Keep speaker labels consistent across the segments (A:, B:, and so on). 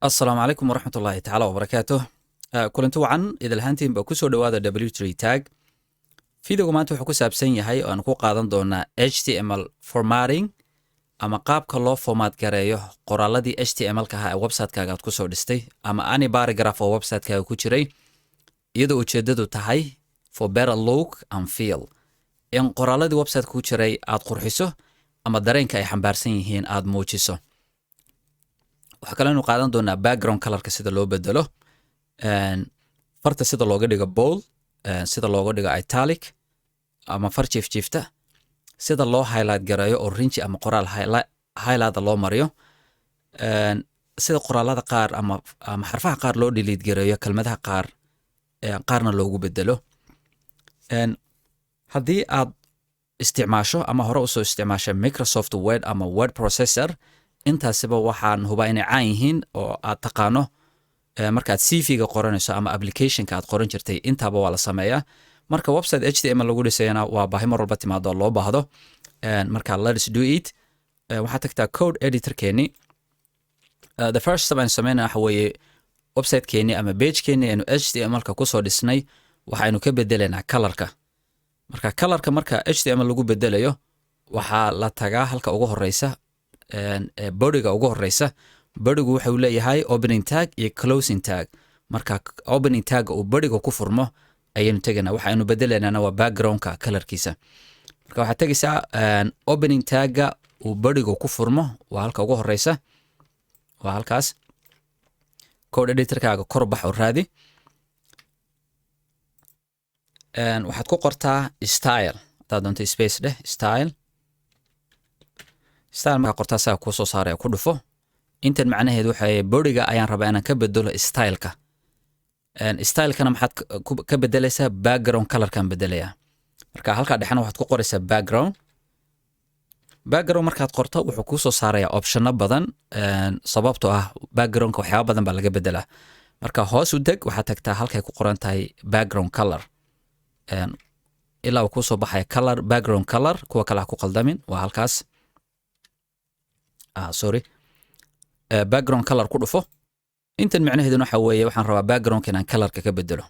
A: Asalaamu calaykum waraxmat ullaahi tacaala wabarakaatuh. Kulanti wacan idilhaantiin ba kusoo dhowaada W3 Tag. Videoga maanta wuxuu ku saabsan yahay oo aan ku qaadan doonaa HTML formatting ama qaabka loo format gareeyo qoraaladii HTML-ka ahaa ee website-kaaga aad kusoo dhistay ama any paragraph oo website-kaaga ku jiray, iyadoo ujeedadu tahay for better look and feel, in qoraaladii website-ka ku jiray aad qurxiso ama dareenka ay xambaarsan yihiin aad muujiso. Waxaa kaloo aynu qaadan doonaa background colorka sida loo bedelo, farta sida looga dhigo bold, sida looga dhigo italic ama far jiifjiifta, sida loo highlight gareeyo oo rinji ama qoraal highlighta loo mariyo, sida qoraalada qaar ama xarfaha qaar loo delete gareeyo, kelmadaha qaar qaarna loogu bedelo. Haddii aad isticmaasho ama hore usoo isticmaashay Microsoft Word ama word processor, intaasiba waxaan hubaa inay caan yihiin oo aad taqaano. Markaad CV-ga qoranayso ama applicationka aad qoran jirtay, intaaba waa la sameeyaa. Marka website HTML lagu dhisayana waa baahi mar walba timaado oo loo baahdo. Marka let's do it. Waxaad tagtaa code editorkeeni. The first step aan sameynaya waxa weeye websitekeeni ama pagekeeni aynu HTML-ka kusoo dhisnay waxaynu ka bedelaynaa colorka. Marka colorka marka HTML lagu bedelayo, waxaa la tagaa halka ugu horeysa, bodyga ugu horeysa. Bodygu wuxuu leeyahay opening tag iyo closing tag. Marka opening tag uu bodyga ku furmo ayaynu tegaynaa. Waxaynu bedelaynana waa backgroundka colorkiisa. Marka waxaad tegaysaa opening tagga uu bodyga ku furmo, waa halka ugu horeysa, waa halkaas. Code editorkaaga kor bax oo raadi. Waxaad ku qortaa style, haddaad doonto space dheh, style. Style markaa qortaa, saa kuu soo saaraya, ku dhufo. Intan macnaheedu waxa bodyga ayaan rabaa inaan ka bedelo styleka. Stylekana maxaad ka bedelaysaa? Background colorkaan bedelayaa. Marka halkaa dhexena waxaad ku qoraysaa background. Background markaad qorto, wuxuu kuu soo saarayaa optiono badan, sababtoo ah backgroundka waxyaaba badan baa laga bedelaa. Marka hoos u deg, waxaad tagtaa halkay ku qoran tahay background color, ilaa uu kuusoo baxaya color, background color. Kuwa kale ha ku qaldamin, waa halkaas. Sorry, background color ku dhufo. Intan micnaheeduna waxa weeye waxaan rabaa backgroundka inaan colorka ka bedelo.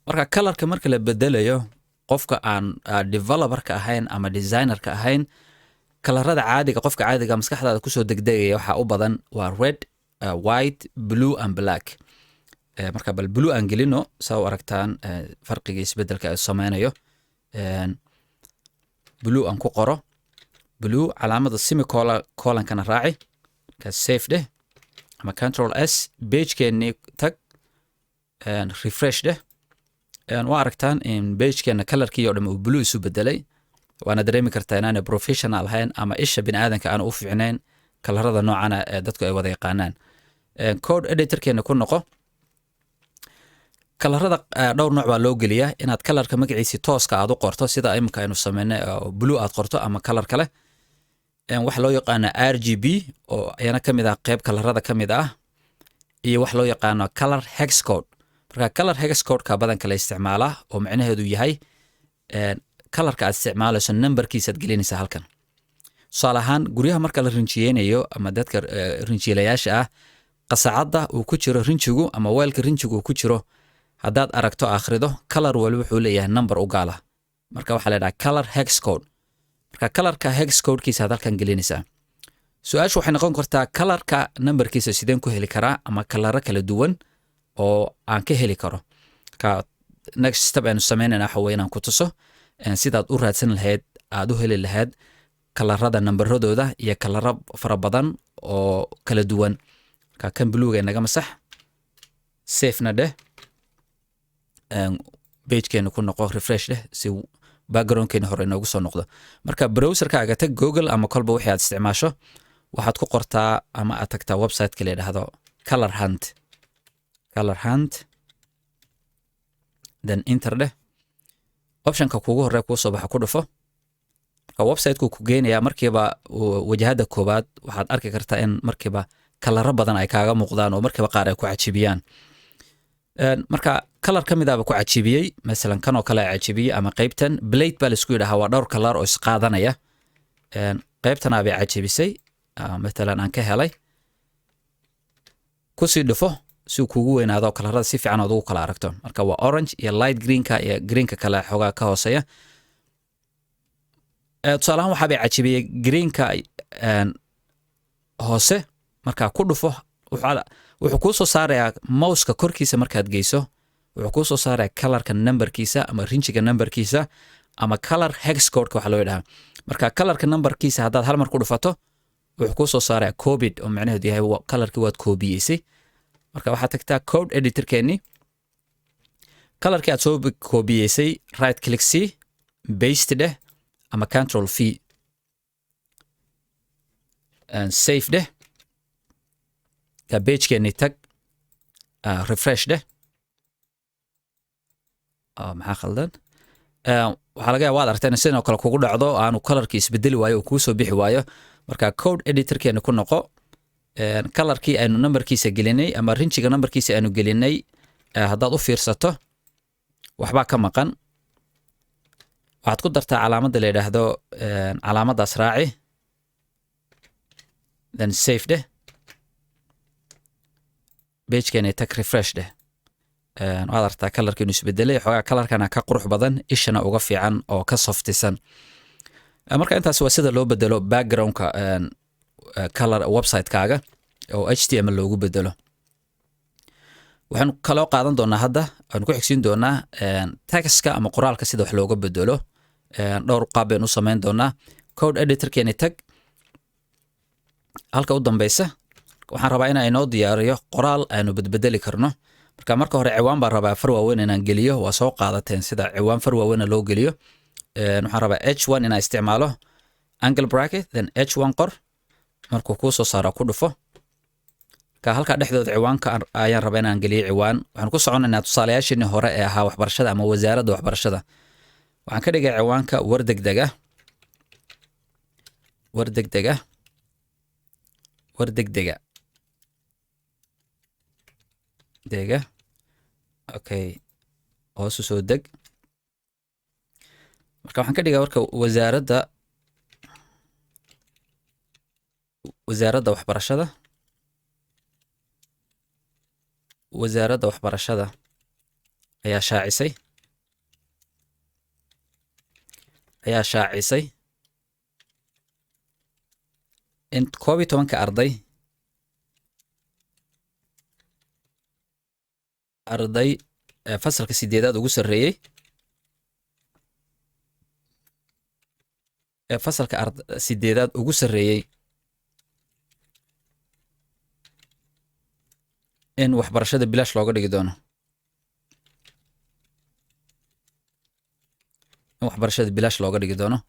A: Marka colorka marka la bedelayo, qofka aan developerka ahayn ama designerka ahayn, colorada caadiga qofka caadiga maskaxdaada kusoo degdegaya waxaa u badan waa red, white, blue and black. Marka bal blue aan gelino, saa u aragtaan farqiga isbedelka ay sameynayo. Blue aan ku qoro, blue, calaamada semicolon-kana raaci. Marka save dheh ama Control S. Pagekeenii tag, refresh dheh. Waa aragtaan in pagekeena colorkii oo dhan uu blue isu bedelay. Waana dareemi kartaa inaanay professional ahayn ama isha bini aadanka aan u fiicnayn colorada noocana ee dadku ay wada yaqaanaan. Code editorkeena ku noqo. Colorada dhowr nooc baa loo geliyaa: inaad colorka magaciisi tooska aad u qorto, sida imika aynu sameynay oo blue aad qorto, ama color kale, waxa loo yaqaano RGB oo ayana ka mid ah qeyb colorada ka mid ah, iyo wax loo yaqaano color hex code. Marka color hex codeka badanka la isticmaalaa, oo micnaheedu yahay colorka aad isticmaalayso numberkiisaad gelinaysaa halkan. Tusaale ahaan, guryaha marka la rinjiyeynayo ama dadka rinjiilayaasha ah, qasacadda uu ku jiro rinjigu ama weelka rinjigu uu ku jiro haddaad aragto, akhrido, color wali wuxuu leeyahay number u gaala. Marka waxaa la dhaha color hex code. Marka colorka hex codekiisa aad halkan gelinaysaa. Su-aashu waxay noqon kartaa: colorka numberkiisa sideen ku heli karaa ama coloro kala duwan oo aan ka heli karo? Ka next step aynu sameynayna waxa weye inaan ku tuso sidaad u raadsan lahayd, aad u heli lahayd colorada nambaradooda iyo coloro fara badan oo kala duwan. Marka kan bluega inaga masax, safena dheh, pagekeena ku noqo, refresh dheh si backgroundkeena hore inoogu soo noqdo. Marka browserkaaga tag, Google ama kolba wixii aad isticmaasho, waxaad ku qortaa ama aad tagtaa websiteka la yidhaahdo Color Hunt. Color Hunt, then enter dheh. Optionka kuugu horreya kuu soo baxa ku dhufo. Marka websiteku ku geenayaa markiiba wajahada koowaad. Waxaad arki kartaa in markiiba coloro badan ay kaaga muuqdaan oo markiiba qaar ay ku cajibiyaan. Marka color ka midaaba ku cajibiyey, masalan kan oo kale cajibiyey, ama qeybtan palette baa laisku yidhahaa, waa dhowr color oo isqaadanaya. Qeybtanaabay cajibisay, matalan aan ka helay. Kusii dhufo si uu kuugu weynaado, colorada si fiican ood ugu kala aragto. Marka waa orange iyo light greenka iyo greenka kale xoogaa ka hooseeya. Tusaale ahaan, waxaa bay cajibiyey greenka hoose. Markaa ku dhufo, wuxuu kuu soo saarayaa mouseka korkiisa markaad geyso, wuxuu kuu soo saarayaa colorka numberkiisa ama rinjiga numberkiisa ama color hex codeka waxa loo yidhaha. Marka colorka numberkiisa haddaad hal mar ku dhufato, wuxuu kuu soo saarayaa copied, oo macnaheedu yahay colorkii waad koobiyeysay. Marka waxaad tagtaa code editorkeennii, colorkii aad soo koobiyeysay right click c, paste dheh ama Control V, save dheh. Ka pagekeenii tag, refresh dheh. Maxaa khaldan? Waxaa laga yaaba waad aragteen sidoo kale kugu dhacdo, aanu colorkii isbedeli waayo oo kuu soo bixi waayo. Marka code editorkeena ku noqo, colorkii aynu numberkiisa gelinay ama rinjiga numberkiisa aynu gelinay, haddaad u fiirsato waxbaa ka maqan. Waxaad ku dartaa calaamadda la yidhaahdo, calaamaddaas raaci, then save dheh. Pagekeena tag, refresh dheh. Waad aragtaa colorka inuu isbedelay xoogaa. Colorkana ka qurux badan, ishana uga fiican oo ka softisan. Marka intaas waa sida loo bedelo backgroundka color website-kaaga oo HTML loogu bedelo. Waxaanu kaloo qaadan doonaa hadda, waxaanu ku xigsiin doonaa textka ama qoraalka sida wax looga bedelo. Dhowr qaab baynu u samayn doonaa. Code editorkeeni tag, halka u dambeysa. Waxaan rabaa inaan inoo diyaariyo qoraal aanu bedbedeli karno. Marka marka hore ciwaan baan rabaa far waaweyn inaan geliyo. Waa soo qaadateen sida ciwaan far waaweyna loo geliyo. Waxaan rabaa h1 inaan isticmaalo, angle bracket, then h1 qor. Markuu kuu soo saaro ku dhufo. Marka halkaa dhexdooda ciwaanka ayaan rabaa inaan geliyo ciwaan. Waxaan ku soconaynaa tusaalayaashiinii hore ee ahaa waxbarashada ama wasaaradda waxbarashada. Waxaan ka dhigay ciwaanka "War degdeg ah", war degdeg ah, war degdega dega. Okay, hoosu soo deg. Marka waxaan ka dhigaa warka wasaaradda waxbarashada, wasaaradda waxbarashada ayaa shaacisay in 11-ka arday fasalka sideedaad ugu sarreeyey, ee fasalka sideedaad ugu sarreeyey, in waxbarashada bilaash looga dhigi doono, in waxbarashada bilaash looga dhigi doono.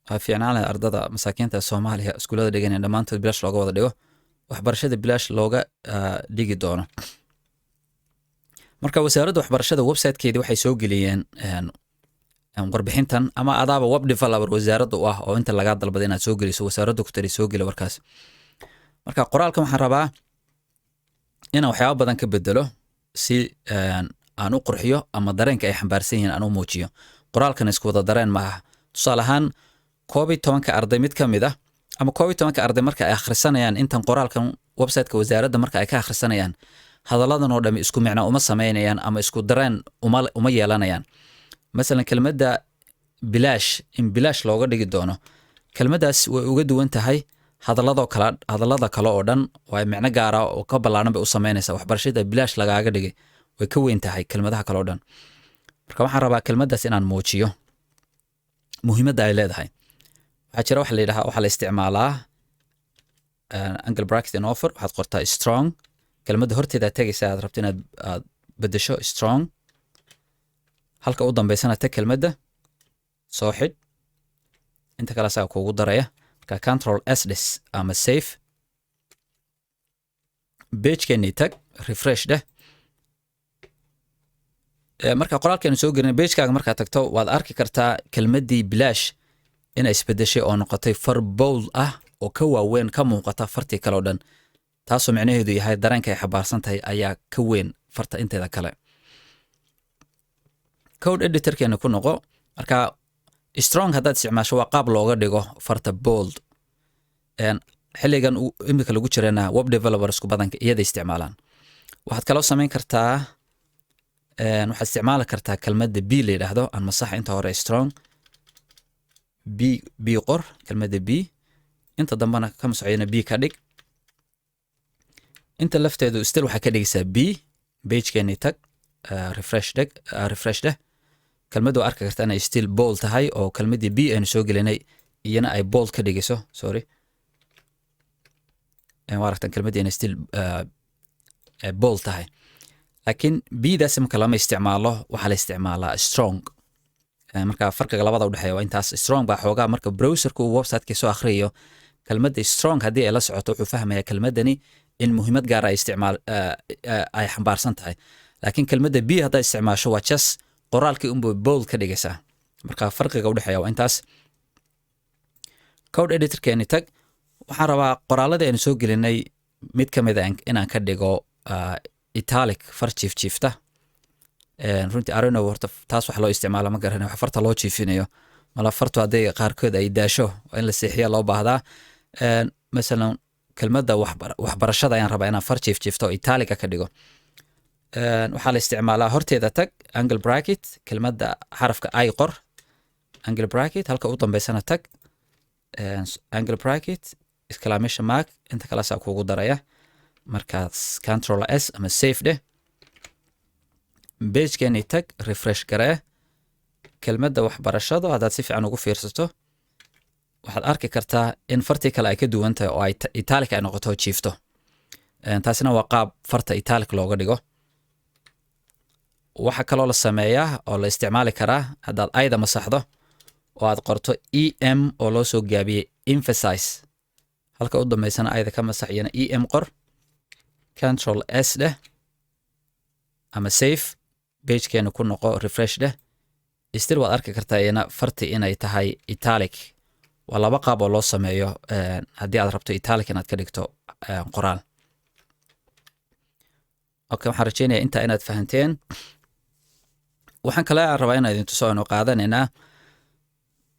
A: Waxaa fiicnaan lahayd ardada masaakiinta Soomaaliya iskuullada dhiganaya dhammaantood bilaash looga wada dhigo, waxbarashada bilaash looga dhigi doono. Marka wasaaradda waxbarashada websitekeedii waxay soo geliyeen warbixintan, ama adaaba web developer wasaaradda u ah oo inta lagaa dalbaday inaad soo geliso, wasaaradda ku tiri soo geli warkaas. Marka qoraalkan waxaan rabaa inaan waxyaabo badan ka bedelo si aan u qurxiyo ama dareenka ay xambaarsan yihiin aan u muujiyo. Qoraalkan isku wada dareen ma aha. Tusaale ahaan, 11-ka arday mid ka mid ah ama 11-ka arday marka ay akhrisanayaan intan qoraalkan websiteka wasaaradda, marka ay ka akhrisanayaan hadalladan oo dhami, isku micno uma samaynayaan ama isku dareen uma yeelanayaan. Masalan, kelmadda bilaash, in bilaash looga dhigi doono, kelmaddaas way uga duwan tahay hadalladoo kale, hadallada kale oo dhan. Waa micno gaara oo ka ballaaran bay u samaynaysaa. Waxbarashada bilaash lagaaga dhigay way ka weyn tahay kelmadaha kale oo dhan. Marka waxaan rabaa kelmaddaas inaan muujiyo muhiimadda ay leedahay. Waxaa jira waxa la yidhaha, waxaa la isticmaalaa angle bracket in offer. Waxaad qortaa strong. Kelmadda horteeda tegaysa aad rabto inaad aad bedesho, strong. Halka u dambeysana tag, kelmadda soo xidh, inta kale asaga kuugu daraya. Marka Control S dheh ama save. Pagekeenii tag, refresh dheh. Marka qoraalkeenu soo gelina, pagekaaga markaad tagto, waad arki kartaa kelmaddii bilaash inay isbedeshay oo noqotay far bold ah oo ka waaweyn, ka muuqata fartii kale oo dhan, taasoo micnaheedu yahay dareenka ay xambaarsan tahay ayaa ka weyn farta inteeda kale. Code editorkeena ku noqo. Marka strong haddaad isticmaasho, waa qaab looga dhigo farta bold. Xilligan imika lagu jirana web developersku badanka iyada isticmaalaan. Waxaad kaloo samayn kartaa, waxaad isticmaali kartaa kelmadda b la yidhaahdo. Aan masaxa inta hore. Strong b, b qor, kelmadda b. Inta dambena ka masaxayana b ka dhig. Inta lafteedu still waxaa ka dhigaysaa b. Pagekeeni tag, refresh dheg, refresh dheh. Kelmaddu waa arki kartaa inay still bold tahay, oo kelmaddii b aynu soo gelinay iyana ay bold ka dhigayso. Sorry, waa aragtaan kelmaddii inay still bold tahay, laakiin b-daas marka lama isticmaalo, waxaa la isticmaalaa strong. Marka farqiga labada udhexeeya waa intaas. Strong baa xoogaa marka browserku uu websiteka soo akhriyayo, kelmadda strong haddii ay la socoto, wuxuu fahmayaa kelmaddani in muhiimad gaara ay isticmaal ay xambaarsan tahay. Laakiin kelmadda b haddaad isticmaasho, waa just qoraalkii unbay bold ka dhigaysaa. Marka farqiga udhexeeya waa intaas. Code editorkeeni tag. Waxaan rabaa qoraaladii aynu soo gelinay mid ka mid a inaan ka dhigo italic, far jiif jiifta. Runtii arino horta taas wax loo isticmaala ma garanayo, wax farta loo jiifinayo mala. Fartu hadday qaarkood ay daasho, waa in la seexiya loo baahdaa. Masalan kelmadda waxbarashada ayaan rabaa inaan far jiif jiifto oo italica ka dhigo. Waxaa la isticmaalaa, horteeda tag, angle bracket, kelmadda xarafka i qor, angle bracket, halka u dambeysana tag, angle bracket, exclamation mark, inta kalaasaa kugu daraya. Markaas Control S ama save dheh. Pagekeeni tag, refresh garee. Kelmadda waxbarashadu haddaad si fiican ugu fiirsato, waxaad arki kartaa in fartii kale ay ka duwan tahay oo ay italic ay noqoto oo jiifto. Taasina waa qaab farta italic looga dhigo. Waxaa kaloo la sameeyaa oo la isticmaali karaa, haddaad ayda masaxdo oo aad qorto e m oo loo soo gaabiyey emphasize, halka u dambeysana ayda ka masax, iyana e m qor, Control S dheh ama save. Pagekeena ku noqo, refresh dheh. Still waad arki kartaa iyana farti inay tahay italic. Waa laba qaab oo loo sameeyo haddii aad rabto italic inaad ka dhigto qoraal. Okay, waxaan rajeynayaa intaa inaad fahanteen. Waxaan kale rabaa inaan idin tuso, aynu qaadanaynaa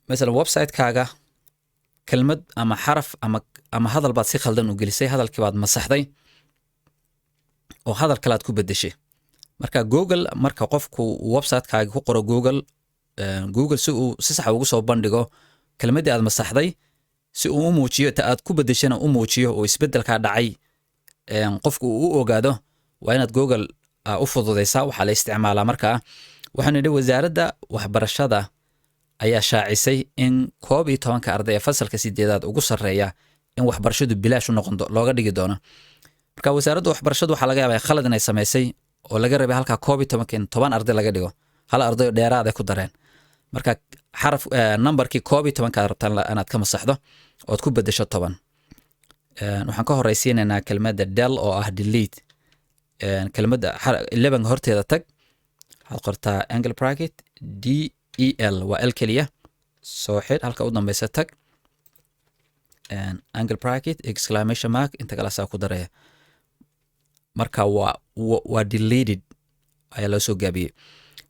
A: masalan website-kaaga kelmad ama xaraf ama hadal baad si khaldan u gelisay, hadalkii baad masaxday oo hadal kale aad ku bedeshay. Marka Google, marka qofku uu website-kaaga ku qoro Google, Google si uu si sax ugu soo bandhigo kelmaddii aad masaxday, si uu u muujiyo, ta aad ku bedeshana u muujiyo, oo isbeddelkaa dhacay qofku uu u ogaado, waa inaad Google u fududaysaa. Waxaa la isticmaalaa, markaa waxaanu nidhi wasaaradda waxbarashada ayaa shaacisay in 11-ka arday ee fasalka sideedaad ugu sarreeya in waxbarashadu bilaash u noqon looga dhigi doono. Marka wasaaradda waxbarashadu waxaa laga yaabaa khalad inay samaysay, oo laga rabay halkaa 11-ka in 10 arday laga dhigo, hal arday oo dheeraad ay ku dareen. Marka xaraf numberkii 11-ka aad rabtaan inaad ka masaxdo ood ku bedesho 10. Waxaan ka horeysiinaynaa kelmadda del oo ah delete. Kelmadda 11 horteeda tag, waxaad qortaa angle bracket, d e l, waa l keliya, soo xidh, halka u dambeysa tag, angle bracket, exclamation mark, inta kalaasaa ku daraya. Marka waa deleted ayaa loo soo gaabiyey.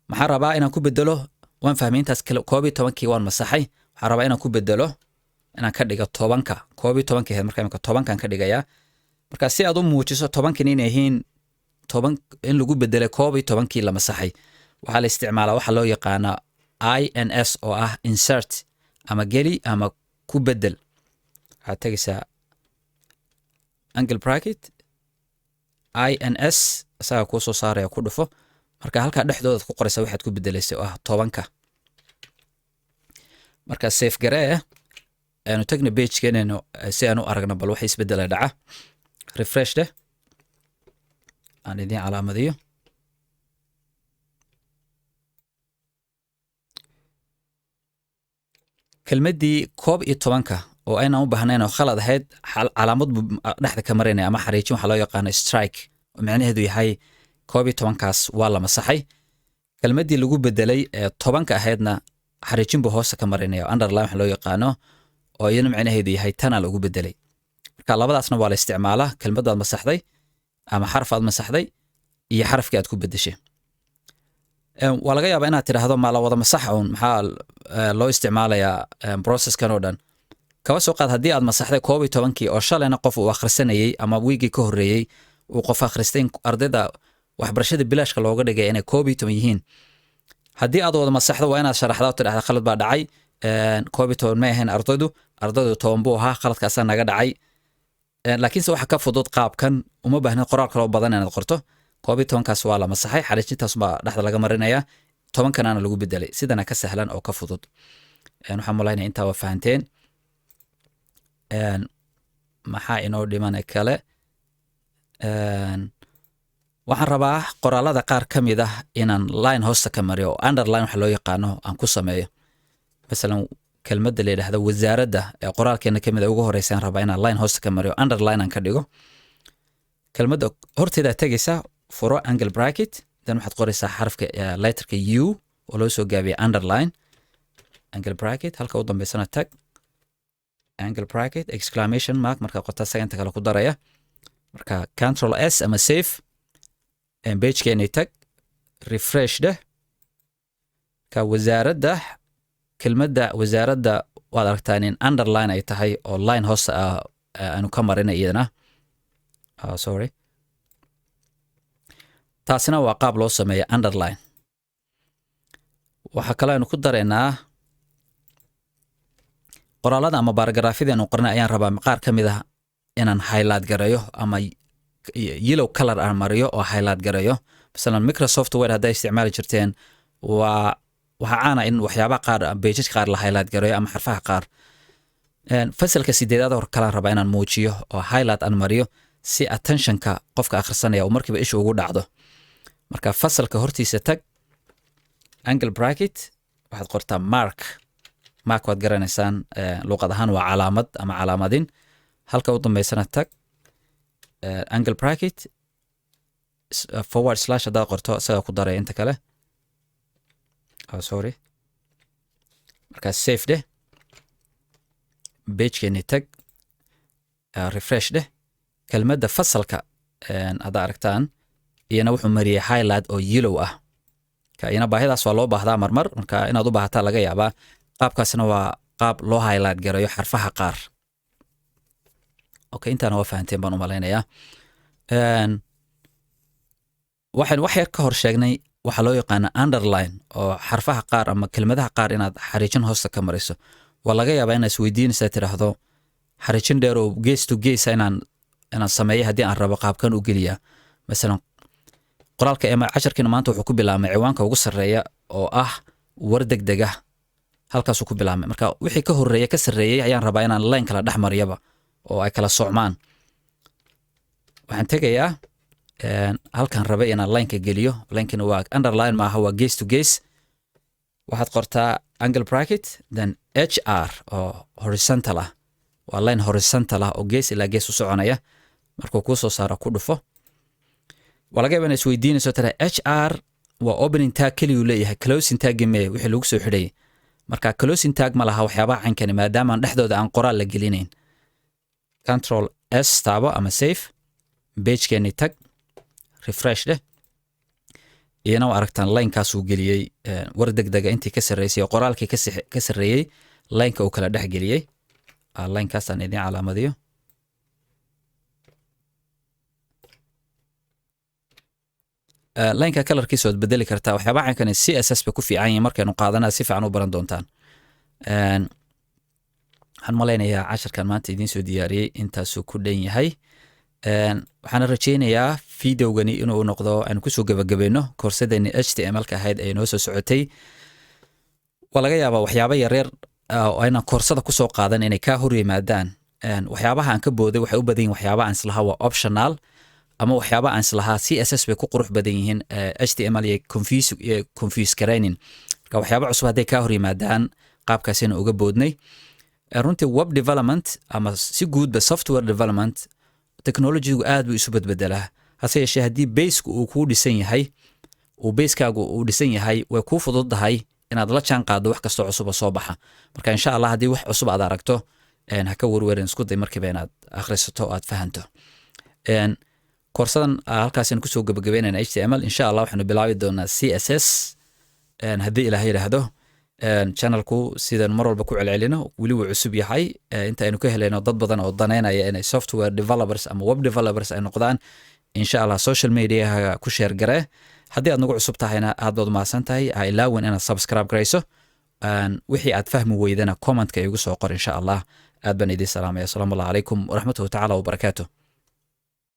A: Maxaan rabaa inaan ku bedelo? Waan fahmay intaas. 11-kii waan masaxay. Waxaan rabaa inaan ku bedelo, inaan ka dhigo 10-ka. 11-kii ahayd, marka imika 10-kan ka dhigayaa. Marka si aad u muujiso 10-kan inay yihiin 10, in lagu bedelay 11-kii la masaxay, waxaa la isticmaalaa waxa loo yaqaana i n s oo ah insert ama geli ama ku bedel. Waxaad tegaysaa angle bracket, i n s, isagaa kuu soo saaraya, ku dhufo. Marka halkaa dhexdoodaad ku qoraysa waxaad ku bedelaysay oo ah 10-ka. Marka save garee. Aanu tagna pagekeenayno si aan u aragno bal waxa isbedela dhaca. Refresh dheh, aan idiin calaamadiyo. Kelmaddii 11-ka oo aynaan u baahnayn oo khalad ahayd, calaamad buu dhexda ka marinaya ama xariijin, waxaa loo yaqaano strike, oo micnaheedu yahay 11-kaas waa la masaxay. Kelmaddii lagu bedelay ee 10-ka ahaydna xariijin buu hoosta ka marinaya, underline waxa loo yaqaano, oo iyana micnaheedu yahay tanaa lagu bedelay. Marka labadaasna waa la isticmaalaa, kelmaddaad masaxday ama xaraf aad masaxday iyo xarafkii aad ku bedeshay. Waa laga yaabaa inaad tidhaahdo, "Ma la wada masaxa uun? Maxaa loo isticmaalayaa processkan oo dhan?" Kaba soo qaad haddii aad masaxday 11-kii oo shalayna qof uu akhrisanayey ama wiigii ka horreeyey uu qof akhristay in ardayda waxbarashada bilaashka looga dhigay inay 11 yihiin. Haddii aad wada masaxdo, waa inaad sharaxda oo tidhahda: "Khalad baa dhacay, 11 ma ahayn ardaydu, 10 buu ahaa, khaladkaasaa naga dhacay." Laakiinse waxa ka fudud qaabkan, uma baahnid qoraal kaloo badan inaad qorto. 11-kaas waa la masaxay, xariijintaas baa dhexda laga marinayaa, 10-kanaana lagu bedelay. Sidana ka sahlan oo ka fudud. Waxaan malaynaya intaa waa fahanteen. Maxaa inoo dhimane kale? Waxaan rabaa qoraalada qaar ka mid ah inaan line hoosta ka mariyo oo underline waxa loo yaqaano aan ku sameeyo. Masalan, kelmadda la yidhaahdo "wasaaradda" ee qoraalkeena ka mid a ugu horeysa aan rabaa inaan line hoosta ka mariyo, underline aan ka dhigo. Kelmadda horteedaa tegaysa, furo angle bracket, then waxaad qoraysaa xarafka letterka U oo loo soo gaabiya underline, angle bracket, halka u dambeysana tag, angle bracket, exclamation mark. Markaa qorta, isaga inta kale ku daraya. Marka Control S ama save, pagekeenay tag, refresh dheh. Ka wasaaradda, kelmadda "wasaaradda" waad aragtaan in underline ay tahay oo line hoosta ah aanu ka marinay iyadana. Sorry, taasina waa qaab loo sameeya underline. Waxaa kaloo aynu ku daraynaa qoraalada ama baaragraafyada aynu qornay ayaan rabaa qaar ka mid ah inaan highlight gareeyo ama yellow color aan mariyo oo highlight gareeyo. Masalan, Microsoft Word hadday isticmaali jirteen, waa waxaa caana in waxyaabaha qaar, pages qaar la highlight gareeyo ama xarfaha qaar. Fasalka sideedaad hor kalaan rabaa inaan muujiyo oo highlight aan mariyo si attentionka qofka akhrisanaya uu markiiba isha ugu dhacdo. Marka fasalka hortiisa tag, angle bracket, waxaad qortaa mark. Mark waad garanaysaan, luqad ahaan waa calaamad ama calaamadin. Halka u dambeysana tag, angle bracket, forward slash haddaad qorto, isagaa ku daraya inta kale. Oh, sorry. Markaa save dheh, pagekeeni tag, refresh dheh. Kelmadda "fasalka" haddaa aragtaan, iyana wuxuu mariyey highlight oo yellow ah. Ka iyana baahidaas waa loo baahdaa marmar, marka inaad u baahataa laga yaabaa. Qaabkaasna waa qaab loo highlight gareeyo xarfaha qaar. Okay, intaana waa fahanteen baan u malaynayaa. Waxaan wax yar ka hor sheegnay waxaa loo yaqaana underline oo xarfaha qaar ama kelmadaha qaar inaad xariijin hoosta ka mariso. Waa laga yaabaa inaad isweydiinaysaa, tidhaahdo: "Xariijin dheer oo gees to geesa inaan sameeyo haddii aan rabo, qaabkan u geliyaa?" Masalan, qoraalka ama casharkiina maanta wuxuu ku bilaabmay ciwaanka ugu sarreeya oo ah "War deg deg ah". Halkaasuu ku bilaabmay. Marka wixii ka horreeya, ka sarreeyey ayaan rabaa inaan line kala dhex mariyaba oo ay kala socmaan. Waxaan tegayaa halkaan rabay inaan lineka geliyo. Linekina waa underline maaha, waa gees to gees. Waxaad qortaa angle bracket, then HR oo horizontal ah. Waa line horizontal ah oo gees ilaa gees u soconaya. Markuu kuu soo saaro, ku dhufo. Waa laga yaaba inaad isweydiinayso, tira: "HR waa opening tag keliyuu leeyahay, closing taggi mee, wixii lagu soo xidhayay?" Marka closing tag ma laha waxyaabaha caynkani, maadaama aan dhexdooda aan qoraal la gelinayn. Control S taabo ama save, pagekeeni tag, refresh dheh. Iyana waa aragtaan, linekaasuu geliyey "War deg dega" intii ka sarreysay oo qoraalkii ka sarreeyey lineka uu kala dhex geliyey. Linekaasaan idiin calaamadiyo. Lineka colorkiisa waad bedeli kartaa. Waxyaabaha caynkani CSS bay ku fiican yihiin, markaynu qaadanaa si fiican u baran doontaan. Waxaan malaynayaa casharkan maanta idiin soo diyaariyey intaasuu ku dhan yahay. Waxaana rajaynayaa videogani inuu noqdo aynu kusoo gebagabayno koorsadeeni HTML-ka ahayd ee noo soo socotay. Waa laga yaabaa waxyaaba yaryar oo aynan koorsada kusoo qaadan inay kaa hor yimaadaan. Waxyaabaha aan ka booday waxay u badan yihin waxyaaba aan islahaa waa optional ama waxyaaba aan islahaa CSS bay ku qurux badan yihiin, HTML iyo confuse iyo confuse garaynin. Marka waxyaaba cusub hadday kaa hor yimaadaan, qaabkaasina uga boodnay. Runtii web development ama si guudba software development, technologygu aad buu isu bedbedelaa. Hase yeeshee, haddii baseku uu kuu dhisan yahay, uu basekaagu uu dhisan yahay, way kuu fududahay inaad la jaan qaaddo wax kastoo cusub oo soo baxa. Marka insha Allah, haddii wax cusub aad aragto, ha ka werwerin, isku day markiiba inaad akhrisato oo aad fahanto. Koorsadan halkaasaynu kusoo gebagabeynayna HTML. Insha Allah waxaanu bilaabi doonaa CSS haddii Ilaah yidhaahdo. Channelku sidan mar walba ku celcelino, weli wuu cusub yahay. Inta aynu ka helayno dad badan oo daneynaya inay software developers ama web developers ay noqdaan, insha Allah social mediaha ku share garee. Haddii aad nagu cusub tahayna, aad baad umahadsan tahay. Ha ilaawin inaad subscribe garayso. Wixii aad fahmi weydana commentka igu soo qor, insha Allah. Aad baan idiin salaamaya. Asalaamu Allah calaykum waraxmatuhu tacaala wabarakaatu.